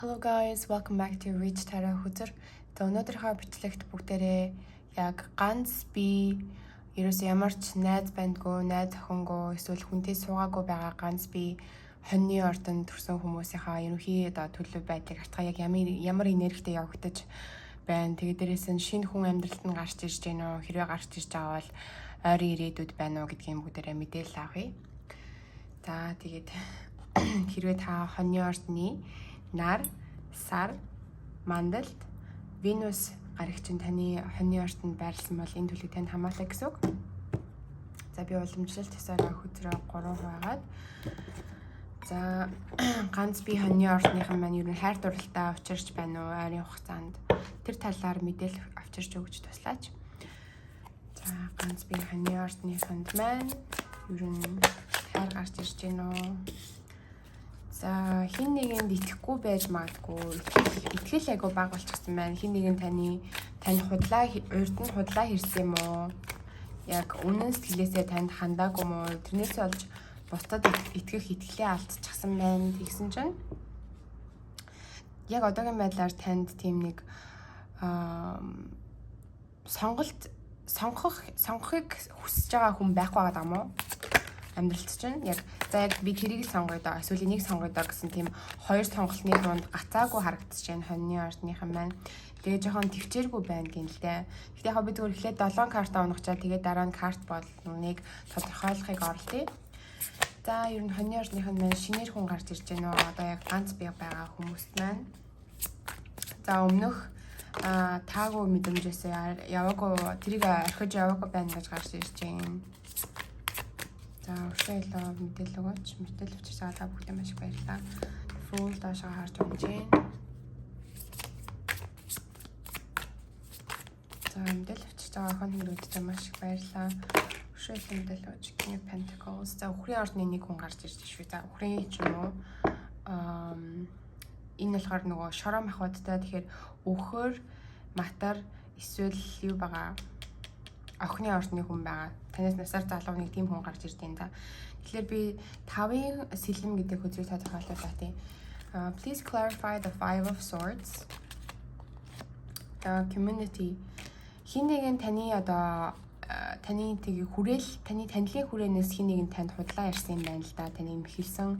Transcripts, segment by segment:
Hello guys, welcome back to Rich Tara Хөзөр. За, өнөөдрийнхөө бичлэгт бүгдээрээ яг ганц би, ерөөсөө ямар ч найз бандгүй, найз охингүй, эсвэл хүнтэй суугаагүй байгаа ганц би хоньны ордонд төрсэн хүмүүсийнхаа ерөнхий одоо төлөв байдлыг хартгаа, яг ямар ямар энергитэй явагдаж байна. Тэгээ дээрээс нь шинэ хүн амьдралд нь гарч ирж байна уу? Хэрвээ гарч ирж байгаа бол ойрын ирээдүйд байна уу гэдгийг бүгдээрээ мэдээлэл авъя. За, тэгээд хэрвээ та хоньны ордны нар, сар, мандалд Венус гарагч нь таны хоньны ордонд байрласан бол энэ төлөв танд хамаалаа гэсэн үг. За, би уламжлалт ёсоороо хөзрөө 3 хуваагаад, за, ганц би хоньны ордныхан маань ер нь хайр дурлалдаа учирч байна уу ойрын хугацаанд, тэр талаар мэдээлэл авчирч өгч туслаач. За, ганц би хоньны ордныханд маань ер нь хайр гарч ирж байна уу? За, хэн нэгэнд итгэхгүй байж магадгүй. Итгэл айгу бага болчихсон байна. Хэн нэгэн тань худлаа, урд нь худлаа хэрсэн юм уу? Яг үнэн сэтгэлээсээ танд хандаагүй юм уу? Тэрнээсээ олж бусдад итгэх итгэлээ алдчихсан байна. Тэгсэн чинь яг одоогийн байдлаар танд тийм нэг сонголт сонгохыг хүсэж байгаа хүн байхгүй байгаа юм уу? Амьдралт чинь яг за, яг би тэрийг л сонгоё доо, эсвэл энийг сонгоё доо гэсэн тийм хоёр сонголтны дунд гацаагүй харагдаж байна хоньны ордныхан маань. Тэгээ жоохон тэвчээргүй байна гин л дээ. Гэхдээ яг би зүгээр эхлээд 7 карт унагачихаад, тэгээ дараа нь карт болныг тодорхойлохыг оролдъё. За, ер нь хоньны ордныхан маань шинээр хүн гарч ирж байна уу? Одоо яг ганц бие байгаа хүмүүст маань. За, өмнөх таагүй мэдрэмжээсээ яваагүй, тэрийг орхиж яваагүй байна гэж гарч ирж байна. За, урьдчилан илүү мэдээлэл өгөөч. Мэдээлэл авчирч байгаа та бүхэндээ маш их баярлалаа. Fool доошоо харж унж байна. За, мэдээлэл авчирч байгаа охин хэрүүдтэй маш их баярлалаа. Урьдчилан илүү мэдээлэл өгөөч. King of Pentacles. За, үхрийн ордны нэг хүн гарч ирж шүү. За, үхрийн ч юм уу. Энэ болохоор нөгөө шороо махбодтой, тэгэхээр үхэр, матар эсвэл юу байгаа, охины ордны хүн байгаа. Танаас насаар залуу нэг тийм хүн гарч ирж байна да. Тэгэхээр би тавын сэлэм гэдэг хөзрийг тодорхойлоо тийм. Please clarify the Five of Swords. The community. Хэн нэгэн таны одоо таны тэгээ хүрээл, таны танилын хүрээнээс хэн нэгэн танд худлаа ярьсан юм байна л да. Таны мэхэлсэн,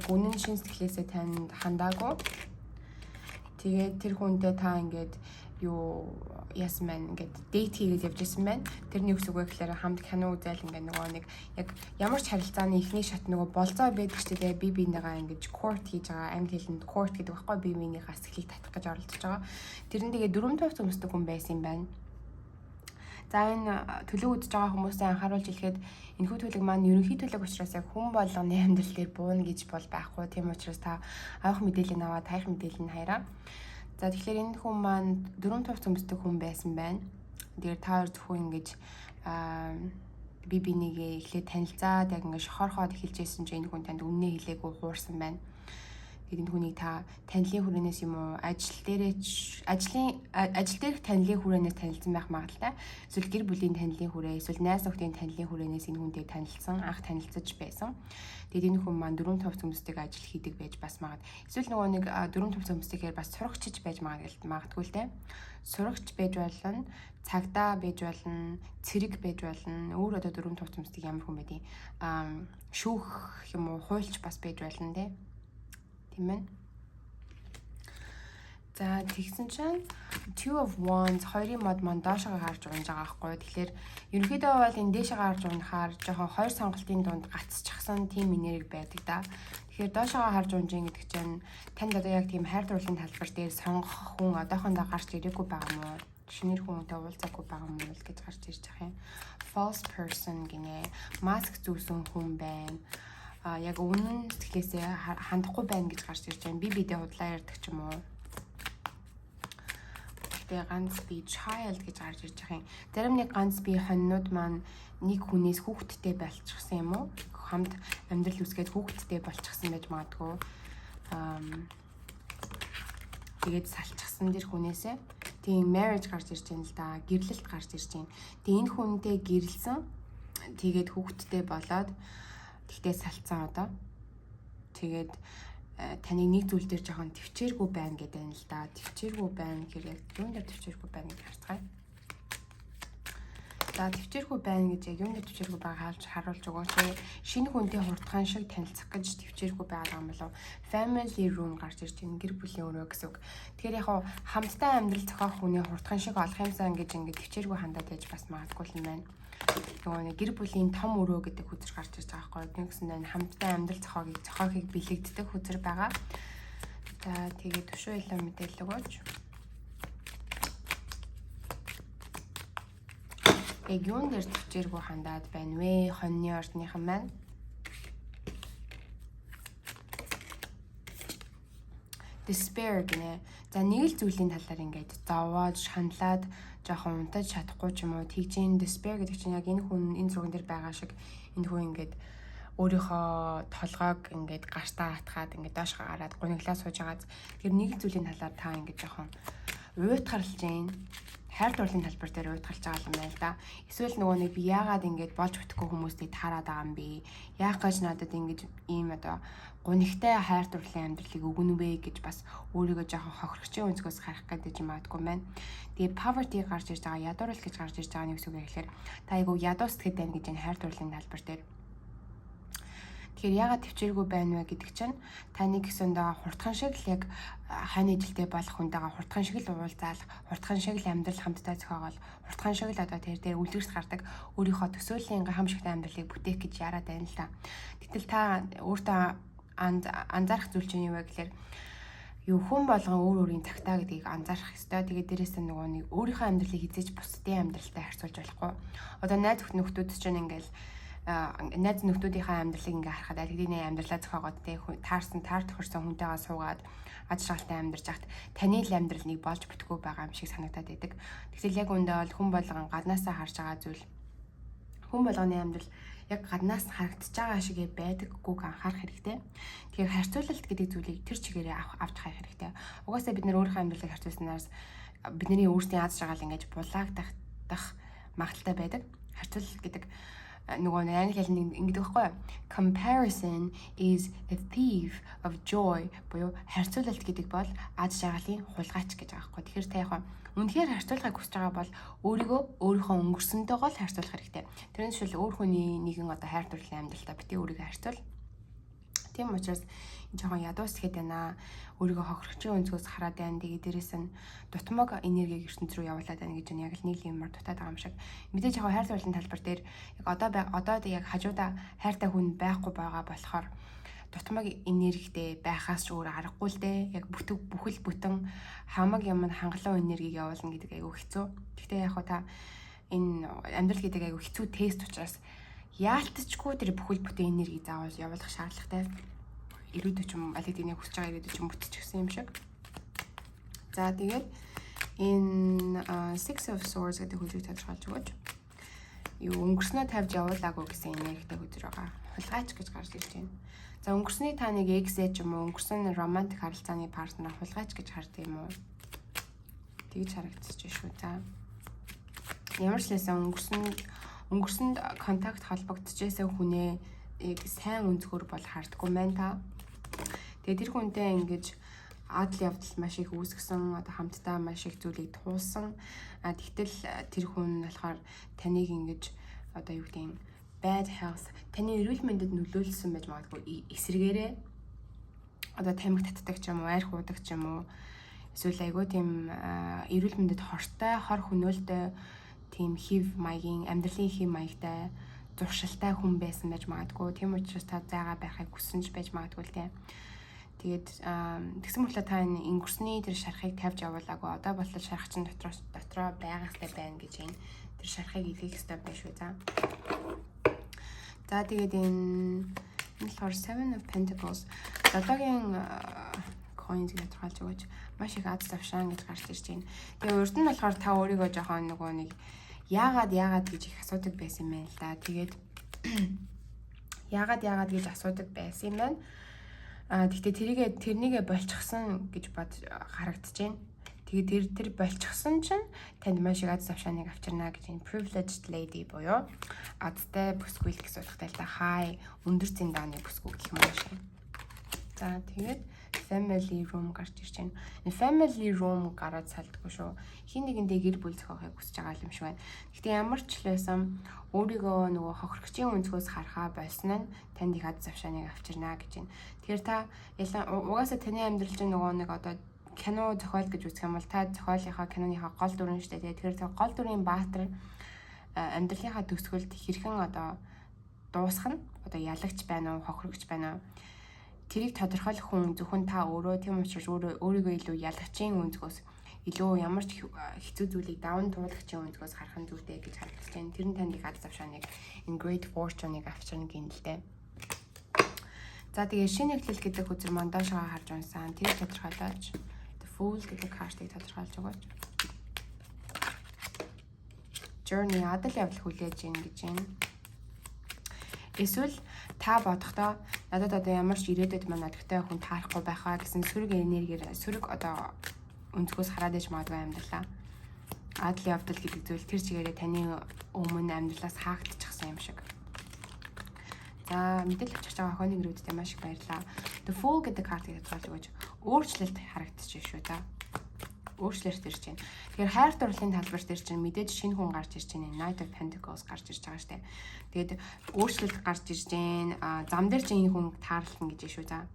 яг үнэн шин сэтгэлээсээ танд хандаагүй. Тэгээд тэр хүнтэй та ингээд юу яасан байна, ингээд date хийгээд явж исэн байна. Тэрний үс үг вэ гэхээр хамт кино үзэл, ингээд нөгөө нэг яг ямар ч харилцааны эхний шат нөгөө болзоо байдаг ч тэгээ би биенийгаа ингээд court хийж байгаа, англи хэлэнд court гэдэг байхгүй, би биенийгаа сэтгэлийг татах гэж оролдож байгаа. Тэр нь тэгээ дөрөв хувцас өмсдөг хүн байсан юм байна. За, энэ төлөв үзэж байгаа хүмүүсээ анхааруулж хэлэхэд энэхүү төлөг маань ерөнхий төлөг учраас яг хүн болгоны амьдрал дээр бууна гэж бол байхгүй. Тийм учраас та авах мэдээллийг аваад таях мэдээллийг хайраа. За, тэгэхээр энэ хүн маань дөрөв хувцас өмсдөг хүн байсан байна. Тэгэхээр та хоёр зөвхөн ингэж би бинийгээ эхлээд танилцаад, яг ингэ шохорхоод эхэлж байсан чинь энэ хүн танд үннээ хэлээгүй хуурсан байна. Тэгээд энэ хүнийг та танилын хүрээнээс юм уу, ажил дээрээ, ажлын ажил дээрх танилын хүрээнээс танилцсан байх магадлалтай. Эсвэл гэр бүлийн танилын хүрээ, эсвэл найз нөхдийн танилын хүрээнээс энэ хүнтэй танилцсан, анх танилцаж байсан. Тэгээд энэ хүн маань дөрөв хувцас өмсдөг ажил хийдэг байж бас магад. Эсвэл нөгөө нэг дөрөв хувцас өмсдөгээр бас сурагчж байж магадгүй л дээ. Сурагч байж болно, цагдаа байж болно, цэрэг байж болно. Өөр одоо дөрөв хувцас өмсдөг ямар хүн байдیں۔ Шүүх юм уу, хуульч бас байж болно те. Тийм ээ. За, тэгсэн чинь Two of Wands, хоёрын мод маань доошоо харж унж байгаа байхгүй. Тэгэхээр ерөнхийдөө бол энэ дээшээ харж унахаар жоохон хоёр сонголтын дунд гацчихсан тийм энерги байдаг да. Тэгэхээр доошоо харж унж ийн гэдэг чинь танд одоо яг тийм хайр дурлалын талбар дээр сонгох хүн одоохондоо гарч ирээгүй байгаа юм уу? Шинээр хүнтэй уулзаагүй байгаа юм уу гэж гарч ирж байгаа юм. False person гинэ. Маск зүүсэн хүн байна, яг үнэн сэтгэлээсээ хандахгүй байна гэж гарч ирж байна. Би бидээ худлаа ярьдаг ч юм уу. Гэхдээ ганц би child гэж гарч ирж байгаа юм. Зарим нэг ганц би хоньнууд маань нэг хүнээс хүүхэдтэй болчихсон юм уу? Хамт амьдрал үүсгээд хүүхэдтэй болчихсон байж магадгүй. Тэгээд салчихсан тэр хүнээсээ. Тийм, marriage гарч ирж байна л да. Гэрлэлт гарч ирж байна. Тэгээ энэ хүнтэй гэрлэсэн. Тэгээд хүүхэдтэй болоод, тэгтээ салцсан одоо. Тэгээд Таны нэг зүйл дээр жоохон тэвчээргүй байна гэдэг юм л да. Тэвчээргүй байна гэхээр яг юун дээр тэвчээргүй байна гэж харцгаая. За, тэвчээргүй байна гэж яг юун дээр тэвчээргүй байгаа хаалж харуулж өгөөч. Шинэ хүнтэй хурдхан шиг танилцах гэж тэвчээргүй байгаа юм болов. Family room гарч ирж байна. Гэр бүлийн өрөө гэсэн үг. Тэгэхээр яг хамтдаа амьдрал зохиох хүний хурдхан шиг олох юмсан гэж ингээд тэвчээргүй хандаад байж бас магадгүй юм байна. Нөгөө нэг гэр бүлийн том өрөө гэдэг хөзөр гарч ирж байгаа байхгүй. Нэгсэндээ хамтдаа амьдрал зохиохыг бэлэгддэг хөзөр байгаа. За, тэгээд өшөө илүү мэдээлэл өгөөч. Яг юун дээр тэвчээргүй хандаад байна вэ? Хоньны ордныхан маань. Despair гинэ. За, нэг л зүйлийн талаар ингээд зовоод, шаналаад, жоохон унтаж чадахгүй ч юм уу тэгжин. Despair гэдэг чинь яг энэ хүн энэ зурган дээр байгаа шиг энэ хүн ингээд өөрийнхөө толгойг ингээд гартаа атгаад, ингээд доош гараад гуниглаа сууж байгаа. Тэгэхээр нэг зүйлийн талаар та ингээд жоохон уйтгарлаж гин, хайр дурлалын талбар дээр уйтгалж байгаа юм байна л да. Эсвэл нөгөө нэг би яагаад ингэж болж бүтэхгүй хүмүүстэй таарад байгаа юм бэ? Яах гэж надад ингэж ийм одоо гунигтай хайр дурлалын амьдралыг өгнө вэ гэж бас өөрийгөө жоохон хохирогчийн өнцгөөс харах гэдэг юм магадгүй байна. Тэгээ poverty гарч ирж байгаа, ядуурл гэж гарч ирж байгаа нэг үг гэхэлэр та айгу ядуу сэтгэд байна гэж энэ хайр дурлалын талбар дээр. Тэгэхээр яагаад тэвчээргүй байна вэ гэдэг чинь таны гэсэндээ хурдхан шиг л яг хойны жилдээ болох хүнтэйгээ хурдхан шиг л уулзаал, хурдхан шиг л амьдрал хамтдаа зохиогоол, хурдхан шиг л одоо тэр дээр үлгэрт гардаг өөрийнхөө төсөөллийн гайхамшигтай амьдралыг бүтээх гэж яраад байна л да. Гэтэл та өөртөө анзаарах зүйл чинь юу вэ гэхээр юу хүн болгон өөр өөрийн цагтаа гэдгийг анзаарах ёстой. Тэгээд дээрэс нь нөгөө нэг өөрийнхөө амьдралыг хэзээ ч бусдын амьдралтай харьцуулж болохгүй. Одоо найз нөхдөд чинь ингээл найз нөхдүүдийнхээ амьдралыг ингээ харахад аль хэдийн амьдралаа зохиогоод те таарсан таар тохирсон хүнтэйгээ суугаад аз жаргалтай амьдарч байхад таны л амьдрал нэг болж бүтэхгүй байгаа юм шиг санагдаад байдаг. Тэгтэл яг үндэ бол хүн болгон гаднаасаа харж байгаа зүйл, хүн болгоны амьдрал яг гаднаас харагдаж байгаа шиг байдаггүйг анхаарах хэрэгтэй. Тэгэхээр харьцуулалт гэдэг зүйлийг тэр чигээрээ авч харах хэрэгтэй. Угаасаа бид нэр өөрийнхөө амьдралыг харьцуулснаас бидний өөрсдийн аз жаргал ингэж булаагдах магадлалтай байдаг. Харьцуулалт гэдэг нөгөө нэг англи хэлэнд ингэдэг байхгүй юу? Comparison is the thief of joy буюу харьцуулалт гэдэг бол аз жаргалын хулгайч гэж байгаа байхгүй. Тэгэхээр та яг үнэхээр харьцуулахыг хүсэж байгаа бол өөрийгөө өөрийнхөө өнгөрсөнтэйгоо л харьцуулах хэрэгтэй. Тэрний жишээл өөр хүний нэгэн одоо хайр дурлалын амьдралдаа битгий өөрийгөө харьцуул. Тийм учраас жоохон ядуу сэтгэхэд байна. Өөрийгөө хохирогчийн өнцгөөс хараад байна. Тэгээ дээрэс нь дутмаг энергийг ертөнц рүү явуулаад байна гэж яг л нэг юмар дутаад байгаа юм шиг. Мэдээж яг хайр дурлалын талбар дээр яг одоо яг хажуудаа хайртай хүн байхгүй байгаа болохоор дутмаг энергитэй байхаас ч өөр аргагүй л дээ. Яг бүтэг бүхэл бүтэн хамаг юм нь хангалуун энергийг явуулна гэдэг айгүй хэцүү. Гэхдээ яг та энэ амьдрал гэдэг айгүй хэцүү тест учраас яалтчгүй тэр бүхэл бүтэн энерги заавал явуулах шаардлагатай. Ирээдүйд ч юм, аль хэдийн хүсэж байгаа ирээдүйд ч юм бүтчихсэн юм шиг. За, тэгээд энэ Six of Swords гэдэг хөзрийг тодорхойлж өгөөч. Юу өнгөрснөө тавьж явуулаагүй гэсэн энергитэй хөзөр байгаа. Хулгайч гэж гарч ирж байна. За, өнгөрсний та нэг ex ч юм уу, өнгөрсөн романтик харилцааны партнер хулгайч гэж хардаг юм уу? Тэгж харагдчих шүү. За. Ямар ч лээсэн өнгөрсөнд контакт холбогдчихсэн хүнээ яг сайн өнцгөр бол хардггүй маань та. Тэгээ тэр хүнтэй ингэж адал явдал маш их үүсгэсэн, одоо хамтдаа маш их зүйлийг туулсан. А тэгтэл тэр хүн болохоор таныг ингэж одоо юу гэдэг юм bad health, таны эрүүл мэндэд нөлөөлсөн байж магадгүй. Эсрэгээрээ одоо тамхи татдаг ч юм уу, арх уудаг ч юм уу, эсвэл айгүй тийм эрүүл мэндэд хортой, хор хөнөөлтэй тийм хэв маягийн амьдралын хэв маягтай зуршилтай хүн байсан байж магадгүй. Тийм учраас та зайгаа байхыг хүссэн ч байж магадгүй л тийм. Тэгээд тэгсэн мөртлөө та энэ өнгөрсний тэр шарахыг тавьж явуулаагүй. Одоо болтол шарах чинь дотроо байгаа хэрэгтэй байна гэж энэ тэр шарахыг илгээх хэрэгтэй байна шүү. За. За, тэгээд энэ болохоор Seven of Pentacles, долоогийн coins гэж тодорхойлж өгөөч. Маш их аз завшаан гэж гарч ирж байна. Тэгээ урд нь болохоор та өөрийгөө жоохон нөгөө нэг яагаад яагаад гэж их асуудаг байсан юм байна л да. Тэгээд яагаад яагаад гэж асуудаг байсан юм байна. А тэгтээ тэрнийгээ болчихсон гэж бод харагдаж байна. Тэгээд тэр болчихсон чинь танд маш их аз завшааныг авчирна гэж энэ privileged lady буюу азтай бүсгүй л гэсэн утгатай л да. High, өндөр зиндааны бүсгүй гэх юм уу шиг. За, тэгээд family room гарч ирж байна. Энэ family room гараад салдаггүй шүү. Хэн нэгэндээ гэр бүл зохиохыг хүсэж байгаа юм шиг байна. Гэхдээ ямар ч л байсан өөрийгөө нөгөө хохирогчийн өнцгөөс харахаа болсон нь танд их аз завшааныг авчирна гэж байна. Тэгэхээр та угаасаа таны амьдрал чинь нөгөө нэг одоо кино зохиол гэж үзэх юм бол та зохиолынхаа, киноныхаа гол дүр нь шүү дээ. Тэгэхээр тэр гол дүрийн баатар амьдралынхаа төгсгөлд хэрхэн одоо дуусгах нь, одоо ялагч байна уу, хохирогч байна уу? Тэрийг тодорхойлох хүн зөвхөн та өөрөө. Тийм учраас өөрөө өөрийгөө илүү ялагчийн өнцгөөс, илүү ямар ч хэцүү зүйлийг даван туулагчийн өнцгөөс харах нь зүйтэй гэж харагдаж байна. Тэр нь танд их аз завшааныг, энэ great fortune-ыг авчирна гэнэ л дээ. За, тэгээ шинэ эхлэл гэдэг хөзөр маань доошоо харж унсан. Тэрийг тодорхойлооч. The Fool гэдэг картыг тодорхойлж өгөөч. Journey, адал явдал хүлээж гин гэж байна. Эсвэл та бодохдоо надад одоо ямар ч ирээдүйд маань олигтой хүн таарахгүй байхаа гэсэн сөрөг энергиэр, сөрөг одоо өнцгөөс хараад иж магадгүй амьдралаа. Адал явдал гэдэг зүйл тэр чигээрээ таны өмнө амьдралаас хаагдчихсан юм шиг. За, мэдээлэл авчирч байгаа охины гэрүүдтэй маш их баярлалаа. The Fool гэдэг картыг тодорхойлж өгөөч. Өөрчлөлт харагдчих шүү та. Өөрчлөлт ирж байна. Тэгэхээр хайр дурлалын талбар дээр чинь мэдээж шинэ хүн гарч ирж байна. Knight of Pentacles гарч ирж байгаа штэ. Тэгээд өөрчлөлт гарч ирж байна. А зам дээр чинь энэ хүн таарлана гэж шүү за.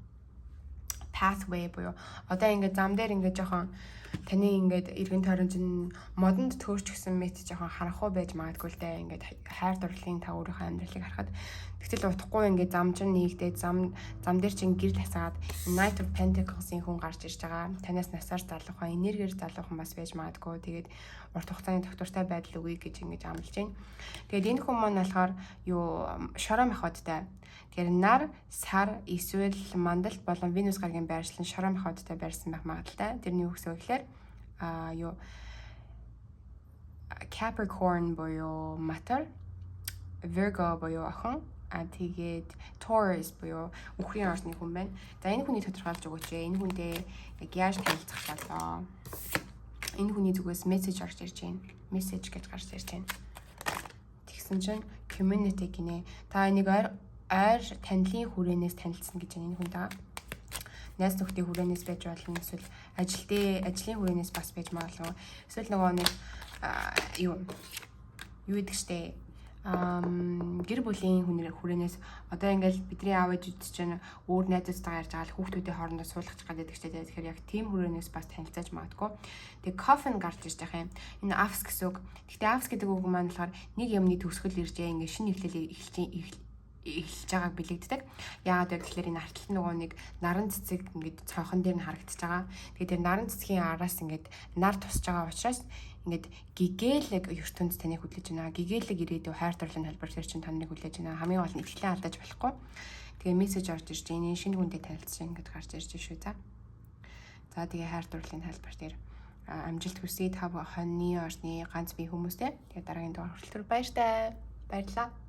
Pathway буюу одоо ингээд зам дээр ингээд жоохон таны ингээд эргэн тойрон чинь модонд төөрчихсөн мэт жоохон харанхуй байж магадгүй л дээ. Ингээд хайр дурлалын та өөрийнхөө амьдралыг харахад, тэгтэл утгагүй ингээд зам чинь нийгдээд зам дээр чинь гэрэл хасаад Knight of Pentacles-ийн хүн гарч ирж байгаа. Танаас насаар залуухан, энергиэр залуухан бас байж магадгүй. Тэгээд урт хугацааны тогтвортой байдал өгье гэж ингэж амлаж байна. Тэгээд энэ хүн маань болохоор юу шороо махбодтой. Тэгэхээр нар, сар эсвэл мандалт болон Венус гарагийн байршил нь шороо махбодтой байрсан байх магадлалтай. Тэрний юу гэсэн үг гэхээр юу Capricorn буюу матар, Virgo буюу охин, тэгээд Taurus буюу үхрийн орны хүн байна. За, энэ хүний тодорхойлж өгөөч ээ. Энэ хүнтэй яг яаж танилцах болоо? Энэ хүний зүгээс мессеж орж ирж байна. Мессеж гэж гарч ирж байна. Тэгсэн чинь community гинэ. Та энийг ойр ойр танилын хүрээнээс танилцсан гэж байна энэ хүнтэй. Найз нөхдийн хүрээнээс байж болно. Эсвэл ажлын хүрээнээс бас байж магадгүй. Эсвэл нөгөө нэг юу юу гэдэг штэ, гэр бүлийн хүрээнээс. Одоо ингээл бидний аав ээжүүд чинь өөр найзуудтайгаа ярьж байгаа л хүүхдүүдийн хоорондоо суулгачих гэдэг чинь, тэгэхээр яг тийм хүрээнээс бас танилцаж магадгүй. Тэгээ coffin гарч ирж байгаа юм. Энэ авс гэсэн үг. Гэхдээ авс гэдэг үг маань болохоор нэг юмны төгсгөл иржээ, ингээ шинэ эхлэл эхэлж байгааг бэлэгддэг. Яагаад вэ гэхээр энэ арталт нөгөө нэг наран цэцэг ингээд цонхон дээр нь харагдаж байгаа. Тэгээд тэр наран цэцгийн араас ингээд нар тусч байгаа учраас ингээд гэгээлэг ертөнц таныг хүлээж байна. Гэгээлэг ирээдүй, хайр дурлалын талбар дээр чинь таныг хүлээж байна. Хамгийн гол нь итгэлээ алдаж болохгүй. Тэгээ мессеж орж ирж байна. Энэ шинэ хүнтэй танилцсан ингээд гарч ирж шүү за. За, тэгээ хайр дурлалын талбар дээр амжилт хүсье. Тав хоньны орны ганц бие хүмүүстэй. Тэгээ дараагийн дугаар хүртэл баяртай. Баярлалаа.